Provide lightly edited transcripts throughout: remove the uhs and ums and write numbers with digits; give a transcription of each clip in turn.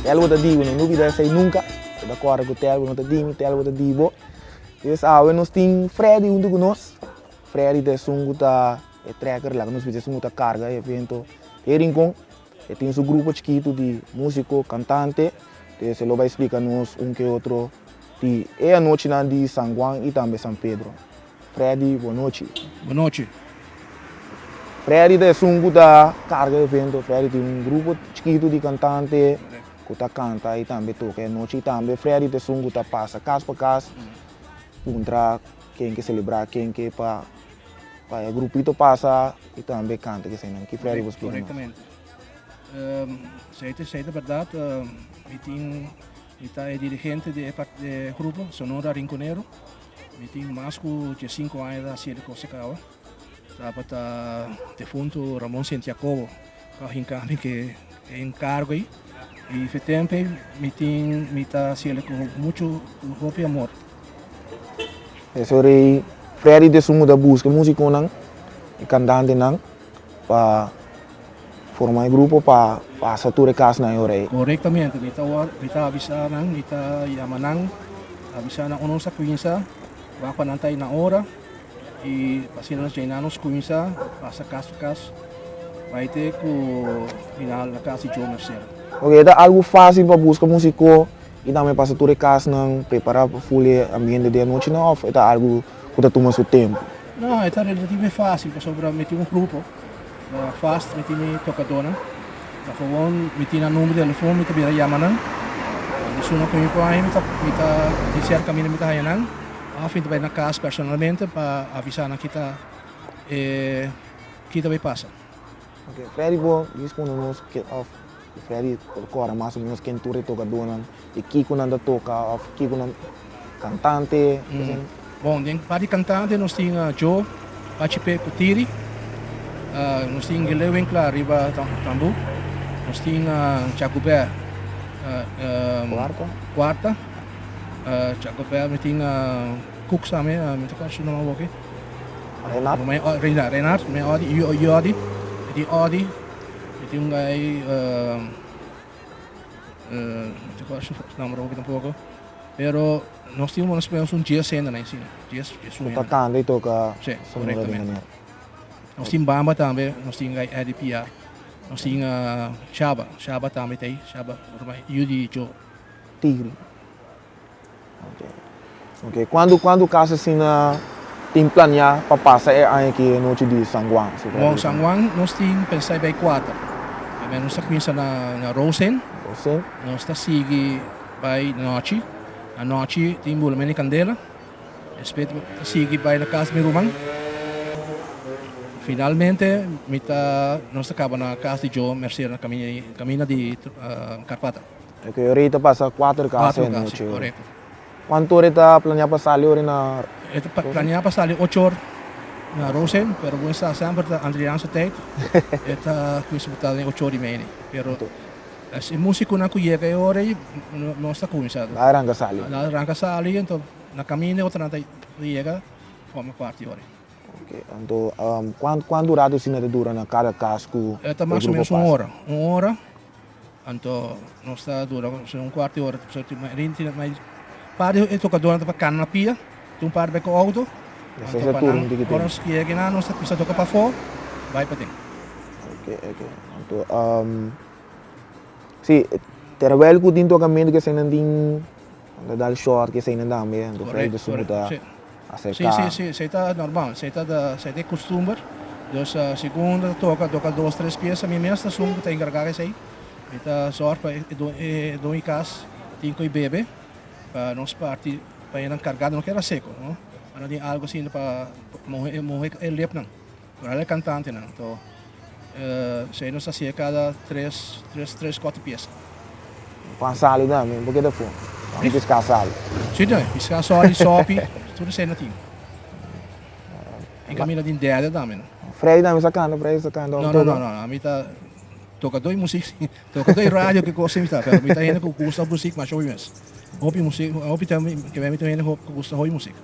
Telbo ta di bo, no lubida esei nunka. Bo ta kòrda ku Telbo no ta di mi, Telbo ta di bo. Pues awe nos tin Freddy huntu ku nos. Freddy ta esun ku ta e trekker, laga nos bisa esun ku ta karga e evento den Rincon. E tin su grupo chikitu di músiko, kantante. Entonces e lo bai splika nos un ke otro di e anochinan di San Juan i tambe San Pedro. Freddy, bon nochi. Bon nochi. Freddy ta esun ku ta karga e evento. Freddy tin un grupo chikitu di kantante ku ta kanta i tambe toka e anochi. I tambe Freddy ta esun ku ta pasa kas pa kas puntra ken ke selebrá, ken ke pa pa e grupito pasa i tambe kanta keseinan. Ki Freddy bo splika nos? Korektamente. Esei ta esei ta bèrdat. Mi tin mi ta e dirigente di e e grupo Sonora Rinconero. Mi tin mas ku diesinku aña ta hasiendo kos e kaba. Tabata defuntu Ramon Sint Jacobo ku a hinka mi ke e enkargo ei. I fe tempu ei mi tin mi ta hasiel ku muchu ku hopi amor. Eso rei Freddy ta esun ku ta buska e musikonan, e kantantenan pa forma e grupo pa pasa tur e kasnan e ora ei. Korektamente, mi ta mi ta avisa nan, mi ta yama nan, avisa nan ora nos a kuminsa, wak pa nan ta ei na ora i asina nos djei nan nos kuminsa pasa kas pa kas bai te ku final na kas di Joe Mercera. Ok, e ta algu fásil pa buska músiko i tambe pasa tur e kasnan, prepará pa ful e ambiente di anochinan òf e ta algu ku ta tuma su tempu? No, e ta relativamente fásil pasobra mi tin un grupo. Vast mi tin mi tokadónan. Ta gewoon mi tin nan number di telefon mi ta bira yama nan. Di suma ku mi por haña mi ta mi ta di sierto kaminda mi ta haña nan òf mi ta bai na kas personalmente pa avisá nan kita e kita bai pasa. Ok, Freddy bo responde nos ke òf Freddy por kòrda mas o menos ken tur e tokadónan i kiko nan ta toka òf kiko nan kantante. Bon, den parti kantante nos tin Joe, HP ku Tiri. Nos tin Gele Winkler riba tambú. Nos tin Chacobé Kuarta. Kuarta. Chacobé mi tin Cooks tambe, mi ta kòrda su nòmber awor aki. Renard. Renard, Renard, mi Odi, Yodi. Mi tin Odi, mi tin un guy. No te acuerdo su nombre hopi tampoco. Pero nos tin más o menos un 10 hende na encima. 10, 10 Cu ta canta y toca Sí, sonora di correctamente. manera. Nos tin Bamba tambe, nos tin Guy Eddie PR. Nos tin Shaba, Shaba tambe ta ahí, Shaba, yu di Joe. Tigre. Ok, cuando cuando cas asina tin planea pa pasa e aña aki e nochi di San Juan? Bon, San Juan nos tin pensa e bay cuater. Primer nos ta cuminsa na na Rosen. Rosen. Nos ta sigui bay nochi. Anochi tin bulament di candela. Despues ta sigui bay na cas di mi ruman. Finalmente mi ta nos ta caba na cas di Joe Mercier na caminda di Carpata. Ok, ora ei ta pasa kuater kas e nochi. Korekto. Kuantu ora e ta planea pa sali ora na. E ta planea pa sali ocho or na Rosen, pero bo sa semper ta Andriaan su tijd. E ta kuminsa por ta den ocho or i media. Pero e musikonan ku yega e ora ei nos ta kuminsa. Nan a ranka sali. Nan a ranka sali, enton na kaminda e otronan ta yega forma kuarto i ora. Ok, anto kuantu rato asina ta dura na kada kas ku e grupo pasa? E ta mas o menos un ora, un ora. Anto nos ta dura un cuarto di ora par di e tocadornan ta pa cana na pia, tin un par bai cu auto, anto pa nan ora nos yega nan nos ta cuminsa toca pafo bai paden. Ok ok anto si terwijl cu tin tocamento cu eseinan tin ta dal short cu eseinan tambe anto Freddy ta subi ta acerca. Si si si esei ta normal esei ta esei ta e costumber dus segun ta toca toca dos tres pieza mi mes ta esun cu ta encarga esei mi ta zorg pa e doño di cas tin cu e bebe pa nos parti pa e nan carga no keda seco no pa no tin algo asina pa mohe mohe e lepnan foral e cantantenan anto esei nos ta haci'e cada tres tres tres cuatro pieza. Pan sali tambe, bo keda fu. Pan piská sali. Si tambe, piská sali, sopi, tur esei na tin. Tin kaminda tin derde tambe no. Freddy tambe sa kanta, Freddy sa kanta. No, no, no, no, ami ta tokadó di musik, tokadó di radio ki kos mi ta, pero mi ta hende ku gusta musik masha hopi mes. Hopi musik, hopi tempu ke mi ta hende ku gusta hopi musik.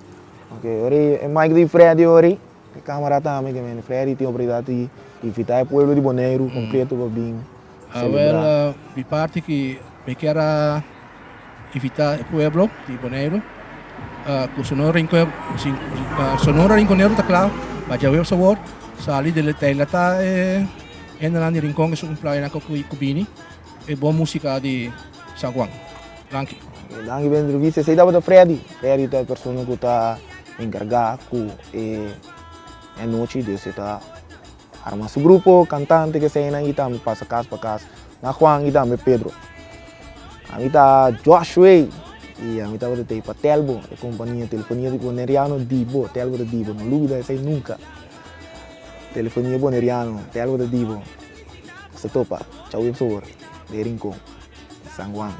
Ok, ora e mic di Freddy ora. E camara tambe ke men Freddy tin oportunidad di invita e pueblo di Boneiru completo pa bin celebra. Awel, di parti ki. Mi kier a invitá e pueblo di Boneiru ku Sonora Rinconero, Sonora Rinconero ta kla pa djaweps awor sali di deilatá e hendenan di Rincon esun kumplañonan ku bini e bon músika di San Juan. Danki. Danki pa e entrevista. Esei tabata Freddy. Freddy ta e persona ku ta enkargá ku e anochi, dus e ta arma su grupo, kantante keseinan i tambe pasa kas pa kas na Juan i tambe Pedro. Ami ta Joshue i ami tabata tei pa Telbo, e kompania telefonia di boneriano di bo, Telbo ta di bo, no lubida esei nunka. Telefonia boneriano, Telbo ta di bo. Nos ta topa, chau bien sabor, den Rincon, San Juan.